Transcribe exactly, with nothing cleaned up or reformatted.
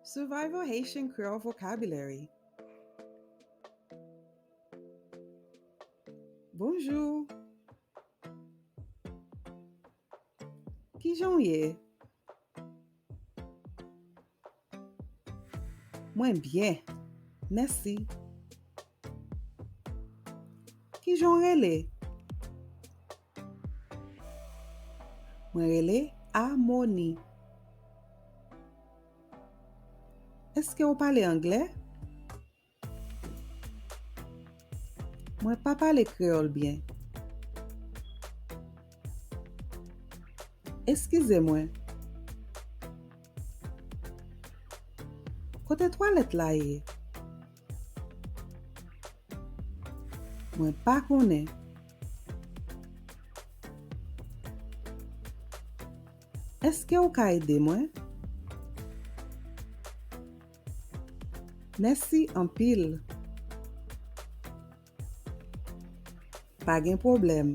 Survival Haitian Creole Vocabulary. Bonjou. Kijan w ye? Mwen byen, mèsi. Kijan w rele? Mwen rele Amoni. Èske w pale anglè? Mwen pa pale kreyòl byen. Eskize mwen. Kote twalèt la ye? Mwen pa konnen. Èske w ka ede mwen? Mèsi anpil. Pa gen pwoblèm.